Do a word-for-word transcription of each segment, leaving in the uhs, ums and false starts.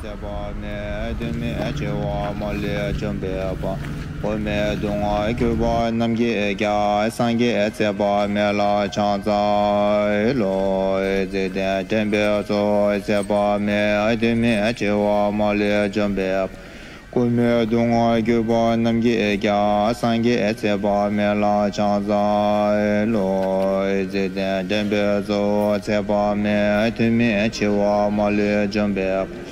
ཚད་པ་མེད། དོན་མེད་འཆི་བ་མ་ལུས་འཇོམས་པའི་དཔལ། འཁོར་མེད་སྡུག་བསྔལ་གྱུར་པ་རྣམས་ཀྱི་རྒྱལ། སངས་རྒྱས་ཚད་པ་མེད་ལ་ཕྱག་འཚལ་ལོ། འཇིག་རྟེན་འདྲེན་པའི་གཙོ་བོ་ཚད་པ་མེད། དོན་མེད་འཆི་བ་མ་ལུས་འཇོམས་པའི་དཔལ། འཁོར་མེད་སྡུག་བསྔལ་གྱུར་པ་རྣམས་ཀྱི་རྒྱལ། སངས་རྒྱས་ཚད་པ་མེད་ལ་ཕྱག་འཚལ་ལོ། འཇིག་རྟེན་འདྲེན་པའི་གཙོ་བོ་ཚད་པ་མེད། དོན་མེད་འཆི་བ་མ་ལུས་འཇོམས་པའི་དཔལ།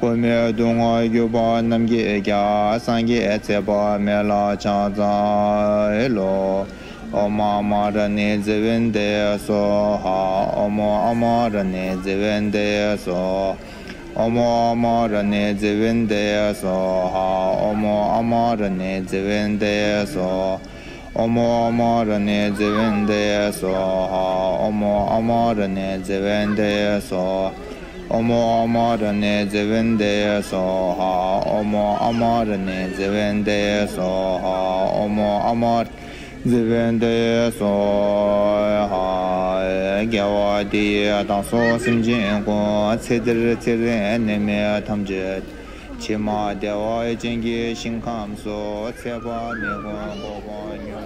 འཁོར་མེད་སྡུག་བསྔལ་གྱུར་པ་རྣམས་ཀྱི་རྒྱལ། སངས་རྒྱས་ཚད་པ་མེད་ལ་ཕྱག་འཚལ་ལོ། ཨོཾ་ཨ་མ་ར་ཎི་ཛི་ཝནྟི་སྭཱ་ཧཱ། ཨོཾ་ཨ་མ་ར་ཎི་ཛི་ཝནྟི་སྭཱ་ཧཱ། ཨོཾ་ཨ་མ་ར་ཎི་ཛི་ཝནྟི་སྭཱ་ཧཱ། ཨོཾ་ཨ་མ་ར་ཎི་ཛི་ཝནྟི་སྭཱ་ཧཱ། ཨོཾ་ཨ་མ་ར་ཎི་ཛི་ཝནྟི་སྭཱ་ཧཱ། ཨོཾ་ཨ་མ་ར་ཎི་ཛི་ཝནྟི་སྭཱ་ཧཱ། ཨོཾ་ཨ་མ་ར་ཎི་ཛི་ཝནྟི་སྭཱ་ཧཱ། ཨོཾ་ཨ་མ་ར་ཎི་ཛི་ཝནྟི་སྭཱ་ཧཱ། ཨོཾ་ཨ་མ་ར་ཎི་ཛི་ཝནྟི་སྭཱ་ཧཱ། དགེ་བ་འདི་ཡིས་བདག་སོགས་སེམས་ཅན་ཀུན། ཚེ་འདིར་ཚེ་རིང་ནད་མེད་ཐམས་ཅད། ཕྱི་མ་བདེ་བ་ཅན་གྱི་ཞིང་ཁམས་སུ། ཚེ་དཔག་མེད་ཀུན་གོ་འཕང་མྱུར་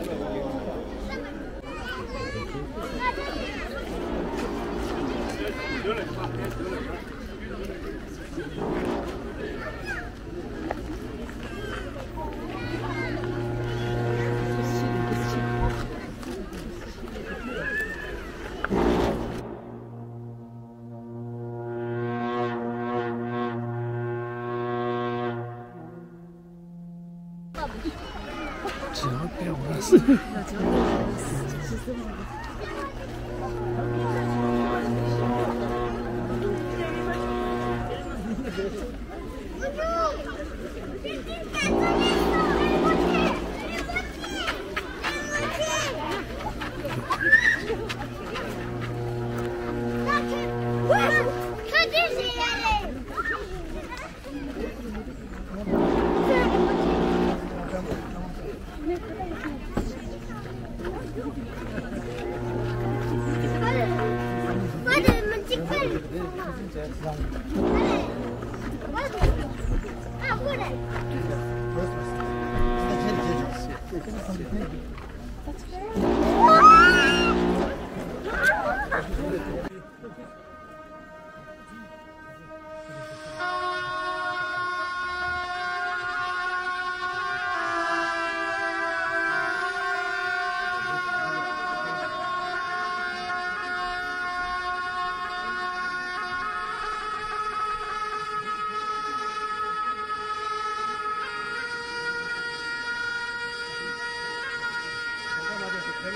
ཐོབ།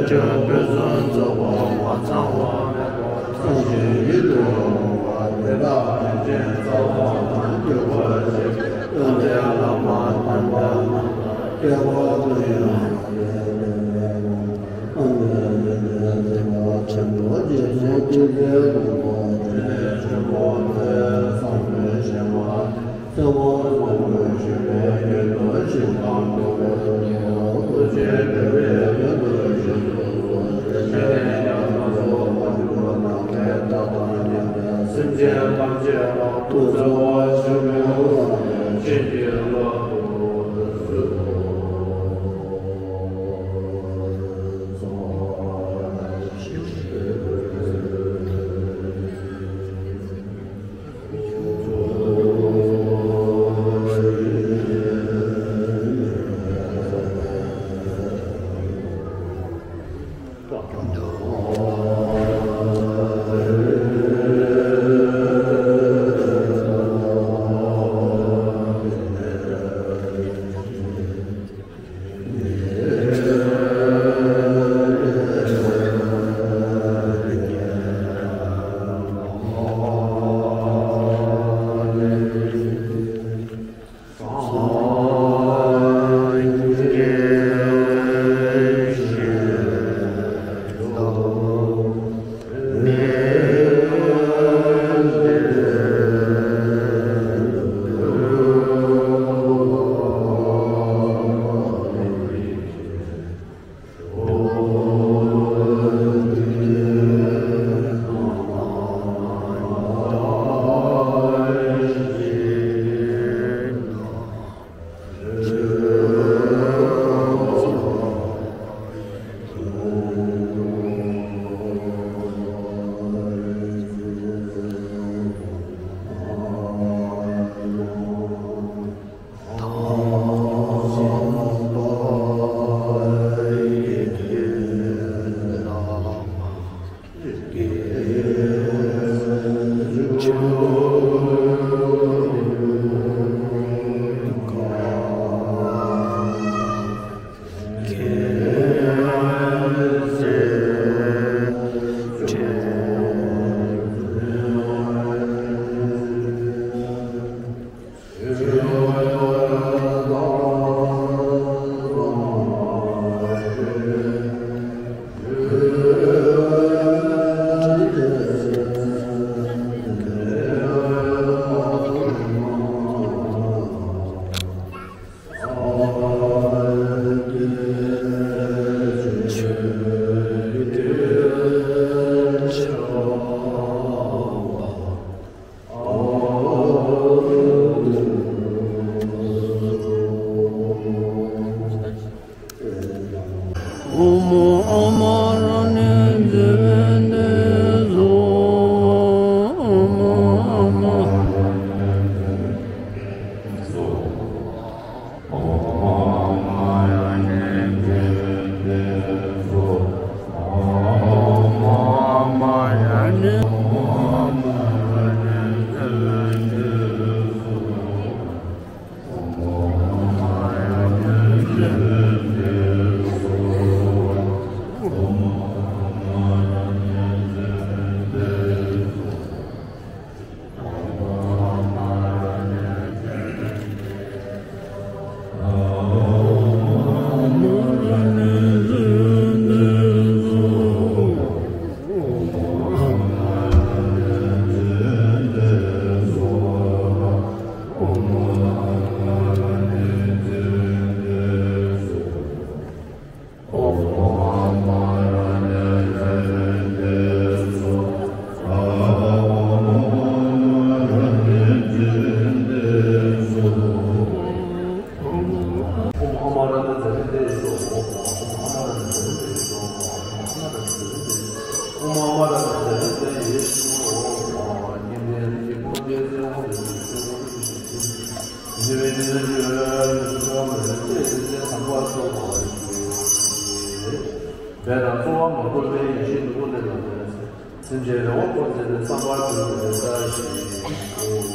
ཆོས་ཕུན་སུམ་ཚོགས་པ་མ་ཚང་བ་མེད་པར་བསམ་བཞིན་ཡིད་དུ་འོང་བ་དེ་དག་རིན་ཆེན་རྩ་བ་དང་འགྱུར་བ་ཞིག་ཏུ་ལྡན་བླ་མ་དམ་པ་རྣམས་ལ་སྐྱེ་བ་ཀུན་ཡང་ཆེན་པོ་རྗེ་བཙུན་ཀུན་གཟིགས་མགོན་པོ་དེ་ནས་ཆེན་པོ་དེ་བསམ་པའི་ཞིང་བ། སེམས་ཅན་རེ་བ་མ་བསྐོར་བའི་ཡེ་ཤེས་ནོར་བུ་ལས་ལ་ལས། སེམས་ཅན་རེ་བ་བསྐོར་མཛད་པའི་བསམ་པ་འགྲུབ་པའི་བཀྲ་ཤིས་ཤོག།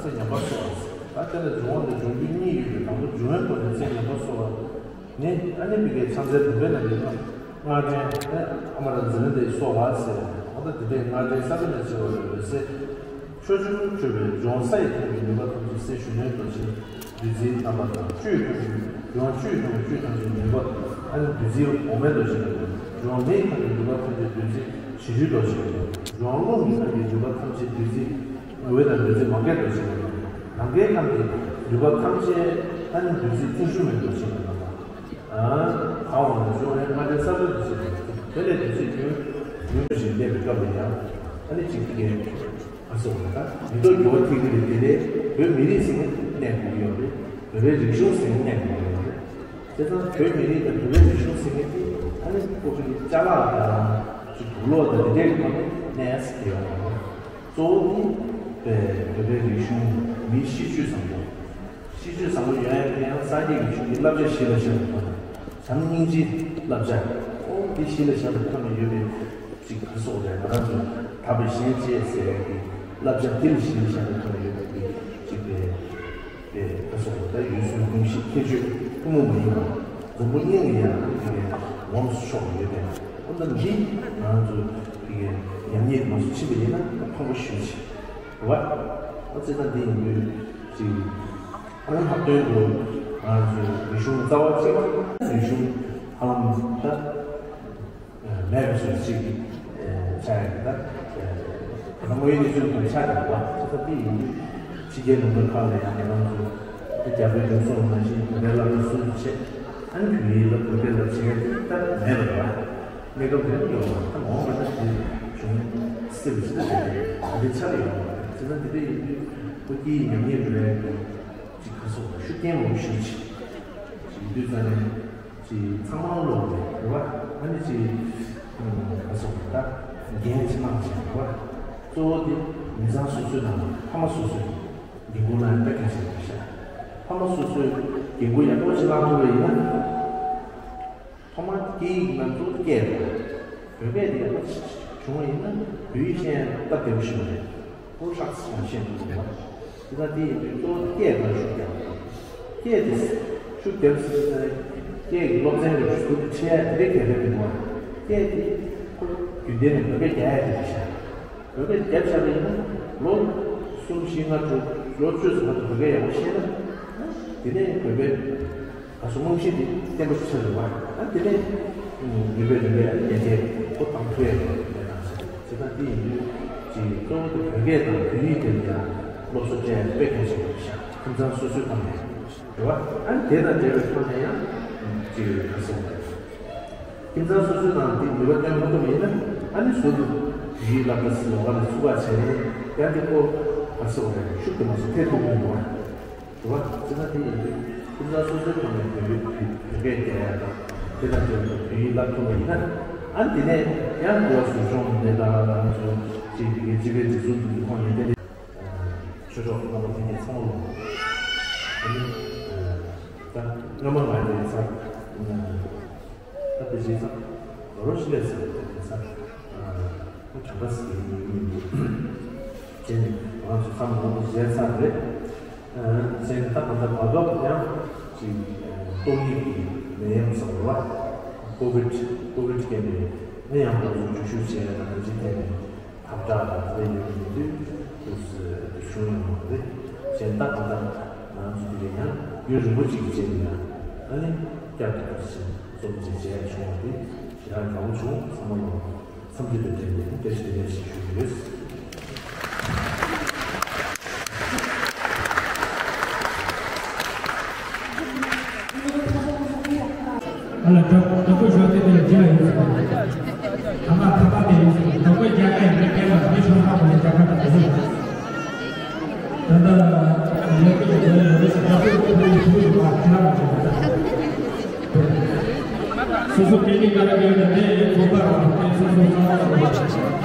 ཚེ་ཉམས་པ་གསོ་བ། ད་དེ་ལ་འབྱུང་བ་ནི་འབྱུང་རྒྱུ་གཉིས་ཡོད་པའི་དང་པོ་འབྱུང་བའི་སྒོ་ནས་ཚེ་ཉམས་པ་གསོ་བ། ནི་ཨ་ནི་བི་ཀའི་ཕྱག་འཚལ་བུམ་པའི་ནང་གི་སྔགས་ཕྲེང་ཨ་མ་ར་ཛི་ལི་འདི་སོགས་ལ་ཟེར། འོ་ད་དེ་འདྲའི་སྔགས་ཕྲེང་ས་ཁ་ནས་བྱེ་བ་རེ་རེ་ཟེར། ཕྱོགས་བཅུར་འཕྲོས་པའི་འབྱུང་ས་ཡི་ཐོག་གི་ནུས་པ་ཐམས་ཅད་སྲས་གཞོན་ནུའི་རྡོ་རྗེ་བདུད་རྩིའི་རྣམ་པ་དང་བཅུ་ཡི་ཐོག་གི་འབྱུང་བཅུ་ཡི་ཐོག་གི་བཅུ་ཡི་ཐམས་ཅད་ནུས་པ་ཨ་ནི་བདུད་རྩིའི་འོ་མའི་རྡོ་རྗེ་འབྱུང་མེ་ཡི་ཐོག་གི་ནུས་པ་ཐམས་ཅད་བདུད་རྩི་བྱི་རུའི་རྡོ་རྗེ་འབྱུང་རླུང་གི་ཐོག་གི་ནུས་པ་ཐམས་ཅད་བདུད་རྩི། འོད་དང་བདུད་རྩི་མ་སྐྱེས་རྡོ་རྗེ་ལ། ནམ་མཁའི་ཁམས་ཀྱི་འདུས་པ་ཐམས་ཅད་ཨ་ནི་བདུད་རྩི་ཏིང་ཤུ་མའི་རྡོ་རྗེ་ལ། ཨ་ཨ་འོ་ན་འབྱུང་བའི་སྔགས་ཕྲེང་ས་བོན་རྡོ་རྗེ་ལ། དེ་ལས་བདུད་རྩི་རྒྱུན་རྒྱུན་བཞིན་གནས་པའི་སྐབས་ལ་ཡང་ཨ་ནི་གཅིག་གིས་ཨ་སོགས་ལ་ད་མི་ཐོག་འགྱུར་བ་ཐེབས་ཀྱི་རེད། དེ་ལས་བོད་མི་རིགས་ཟེར་མཁན་གནས་དགོས་ཀྱི་ཡོད་རེད། བོད་པའི་རིག་གཞུང་ཟེར་མཁན་གནས་དགོས་ཀྱི་ཡོད་རེད། བྱས་ཙང་བོད་མི་རིགས་དང་བོད་པའི་རིག་གཞུང་ཟེར་མཁན་དེ་ཨ་ནི་ཁོ་ཚོ་གི་ཅ་ལག་དང་ཅིག་དུག་ལོག་དང་དེ་འདྲའི་ཐོག་ནས་གནས་ཡ་ཟེར་གྱི་ཡོད་མ་རེད། གཙོ་བོ་ནི་བོད་པའི་རིག་གཞུང་མིའི་གཤིས་སྤྱོད་བཟང་པོ། གཤིས་སྤྱོད་བཟང་པོ་ཡོང་ཡ་དེ་ཡང་སངས་རྒྱས་ཀྱི་ཆོས་ཀྱི་བསླབ་བྱ་གཞི་ལ་བཞག་པའི་ཐོག་ནས་བྱམས་སྙིང་རྗེའི་བསླབ་བྱ། ཨོ་དེ་གཞི་ལ་བཞག་པའི་ཐོག་ནས་ཡོད་པའི་ཅིག་ག་སོགས་རེད། ང་རང་ཚོ་དག་པའི་གཞན་གཅེས་ཟེར་ཡ་གི་བསླབ་བྱ་དེ་ལ་གཞི་ལ་བཞག་པའི་ཐོག་ནས་ཡོད་པའི་ཅིག་པའི། དེ་ལྟ་སོགས་ལ་ད་འོད་སྲུང་གདུང་ཤེས་ཁྱད་ཆོས་ཐུན་མོང་མ་ཡིན་པ་འཛམ་བུ་གླིང་ལ་ཡང་དེ་གའི་ངོམས་སུ་ཆོག་པ་ཡོད་པས། འོ་ན་འདི་ང་ཚོ་དེ་གའི་ཉམས་ཉེས་མ་སུ་ཕྱིན་པ་ཡིན་ན་ཕངས་པོ་ཞེ་པོ་ཅིག་རེད་བ། འོ་བྱས་ཙང་འདི་ཡིན་དུས་ཅིག་ཨ་ནི་ལྷག་དོན་དུ་ང་ཚོའི་རིག་གཞུང་རྩ་བ་གཅིག་པ་རིག་གཞུང་ཧ་ལམ་ད། མེད་པ་བཟོས་ཅིག་ཆགས་ཡོད་ད། ད་དངོས་ཡོད་གནས་ཚུལ་དང་ཆ་འདྲ་བ་ཆ་ཚ་དེ་ཡིན་དུས་ཕྱི་རྒྱལ་ལུང་པ་ཁག་ལ་ཡང་ང་རང་ཚོ་དེ་རྒྱ་བོད་ལྗོངས་སོགས་ནང་བཞིན་བོད་པའི་བསླབ་གྲྭ་ཟུར་དུ་བྱས། ཨ་ནི་བོད་ཡིག་བསླབ་བོད་སྐད་བསླབ་བྱས་ད་མེད་པ་རེད་བ། གནས་སྐབས་རིང་ཡོད་བ་ད་མ་འོངས་པ་ན་དེ་བྱུང་སྲིད་པ་ཞིག་ད་དེ་དེ་ཆ་ལ་ཡོད་བ་རེད། བྱས་ཙང་དེ་འདྲ་ཡིན་དུས་ཁོ་སྐྱིད་ཉམས་ཉེས་འགྲོ་ཡ་གི་ཅིག་ག་སོགས་ཤུགས་རྐྱེན་མང་པོ་ཞིག་ཅིག་ཡིན་དུས་ཙང་ནས། ཅིག་ཚང་མ་ལོག་ནས་རེད་བ། ཨ་ནི་ཅིག་ཨ་སོགས་ད་འགན་ཅིག་བླངས་བྱས་རེད་བ། གཙོ་བོ་དེ་མི་ཚང་སོ་སོའི་ནང་ཕ་མ་སོ་སོའི་འགན་ཁུར་བླངས་ཡ་དཔེ་གལ་ཆེན་པོ་ཤག་ཕ་མ་སོ་སོའི་འགན་ཁུར་ཡག་པོ་ཅིག་བླངས་ཐུབ་པ་ཡིན་ན། ཐོག་མར་སྐད་ཡིག་ནང་གཙོ་བོ་སྐད་དང་། བོད་སྐད་དེ་ཡག་པོ་བྱུང་བ་ཡིན་ན་བོད་ཡིག་ཤེས་ཡ་སྟབས་བདེ་པོ་ཞིག་རེད། ཁོ་ཧྲག་ཙམ་ཤེས་ཐུབ་ཀྱི་རེད་བ། དེ་ལྟར་དེ་ཡིན་དུས་གཙོ་བོ་སྐད་ལ་ཤུགས་རྒྱབ་དགོས། སྐད་དེ་ཤུགས་རྒྱབ་ཟེར་ན་སྐད་ཀྱི་སློབ་ཚན་རེ་ཟུར་དུ་ཁྲིད་ཡ་དེ་འདྲའི་གལ་ཆེན་པོ་མ་རེད། སྐད་དེ་ཁོ་རྒྱུན་ལྡན་ནས་བོད་སྐད་རྒྱག་ཡ་དེ་རེད་ཤག་བོད་སྐད་རྒྱབ་བཞག་པ་ཡིན་ན་ལོ་གསུམ་བཞི་ལྔ་དྲུག་ལོ་བཅུ་ཙམ་བར་དུ་བོད་སྐད་ཡག་པོ་ཤེས་ན། དེ་ནས་བོད་པའི་ག་སོ་རྨང་གཞི་དེ་བརྟན་པོ་ཆགས་ཡོད་པ། ཨ་དེ་ནས་རིམ་པས་རིམ་པས་ཨ་ནི་ཡར་རྒྱས་གོ་འཕང་ཐུབ་ཡ་ཡོད་པ་རེད་ན། བྱས་ཙང་དེ་ཡིན་དུས་ཀྱི་གཙོ་བོ་དེ་བོད་སྐད་དང་བོད་ཡིག་དེ་ལ་ཡང་སློབ་གསོ་སྤྲད་ཡ་དཔེ་གལ་ཆེན་པོ་རེད་ཤག་ཁྱིམ་ཚང་སོ་སོའི་ཐོག་ནས་རེད་བ། ཨ་ནི་དེ་དང་འབྲེལ་བའི་ཐོག་ནས་ཡང་ཅིག་ག་སོ་རེད། ཁྱིམ་ཚང་སོ་སོའི་ནང་དེ་ནུས་པ་བཏོན་མ་ཐུབ་པ་ཡིན་ན་ཨ་ནི་ཟུར་དུ་བོད་ཡིག་བསླབ་གྲྭ་ཟེར་ལོགས་ཀ་ལ་ཚུད་པ་བྱས་ནས་ཡང་དེ་ཁོ་ག་སོ་རེད། ཤུགས་དེ་མ་སོ་ཐེབས་ཐུབ་ཀྱི་མི་འདུག་བ། རེད་བ། བྱས་ན་དེ་ཡིན་དུས་ཁྱིམ་ཚང་སོ་སོའི་ཐོག་ནས་བོད་ཡིག་བོད་སྐད་རྒྱག་ཡ་དང་དེ་དང་འབྲེལ་བའི་བོད་ཡིག་བསླབ་ཐུབ་པ་ཡིན་ན་ཨ་ནི་དེ་ནས་ཡང་འགྲོ་བ་ཟུར་སྦྱོང་ནས་ད་ང་ཚོ་ཅིག་དེ་གའི་སྤྱི་པའི་སྒྲིག་འཛུགས་འདུ་འཛོམས་ཁོངས་ནས་དེ་ནས་ཆོས་གྲོགས་རྣམ་པ་དེ་གའི་ཚང་མ་ལ་ཨ་ནི་ད་སྔ་མ་ང་དེ་ཚ། ད་དེ་བྱས་ཙང་ང་རང་ཤི་ལས་ཚར་དེ་ཚར་ཁོ་གྲངས་ཀ་ཟེར་གྱི་ཡོད་མི་འདུག་བྱས་ནས་ང་ཚོ་ཚང་མ་ང་ཚོ་བྱས་ཚར་རེད། བྱས་ནས་ད་གང་ལྟར་བར་སྐབས་ཡང་ཅིག་ཏོག་དབྱིབས་ཀྱི་ནད་ཡམས་སོགས་རེད་བ། ཀོ་ཝིད་ཀོ་ཝིད་སྐད་ནས་ཨེ་ཡང་ང་ཚོ་འཇུ་བཤུད་བྱས་ཡ་དང་འདི་ཐད་ནས། དམ་དྲག་དང་དེ་ཡོད་མི་འདུག་དུས་སུ་བྱུང་ཡོང་བ་རེད། གཞན་དག་གང་ལྟར་ང་ཚོ་འདི་ལ་ཡང་ཡུན་རིང་པོ་ཅིག་གི་རྗེས་ལ་ཡང་ཨ་ནི་བསྐྱར་དུ་འདུ་ཞིང་རྩོམ་འབྲི་བྱས་བྱུང་བ་དེ་ཞེ་དྲག་དགའ་བོ་བྱུང་། ཚང་མ་ལ་འཚམས་འདྲི་དང་འབྲེལ་ནས་བཀྲ་ཤིས་བདེ་ལེགས་ཞེས་ཞུ་གི་ཡོད། ཨ་ལ་གྲོགས་གྲོགས་པོ་ཞོགས་དེ་དེ་ལ་ཇི་ལ་ཡོད་ཟེར། ཐ་མ་ཁ་པར་དེ་ཡོད་ཟེར། གྲོགས་པོ་རྒྱ་གར་ཡིན་ན་སྐད་ལ་མི་ཤོང་ཁ་པོ་ནས་རྒྱ་གར་དང་དེ་ཟེར། ད་ལྟ་ལས་ཀྱི་དེ་ལ་ཡོད་ཟེར། གྲོགས་པོ་ཁོ་ཡི་ཐུགས་ལ་ཁྱེད་རང་ལ་ཇི་ལ་ཡོད་ཟེར། སོ་སོ་སྐད་ཡིག་ག་རེ་ཡོད་ན་དེ་ཡིན་ཁོ་པ་རང་དེ་སོ་སོ་ཚང་མ་ལ་ཡོད་ཟེར།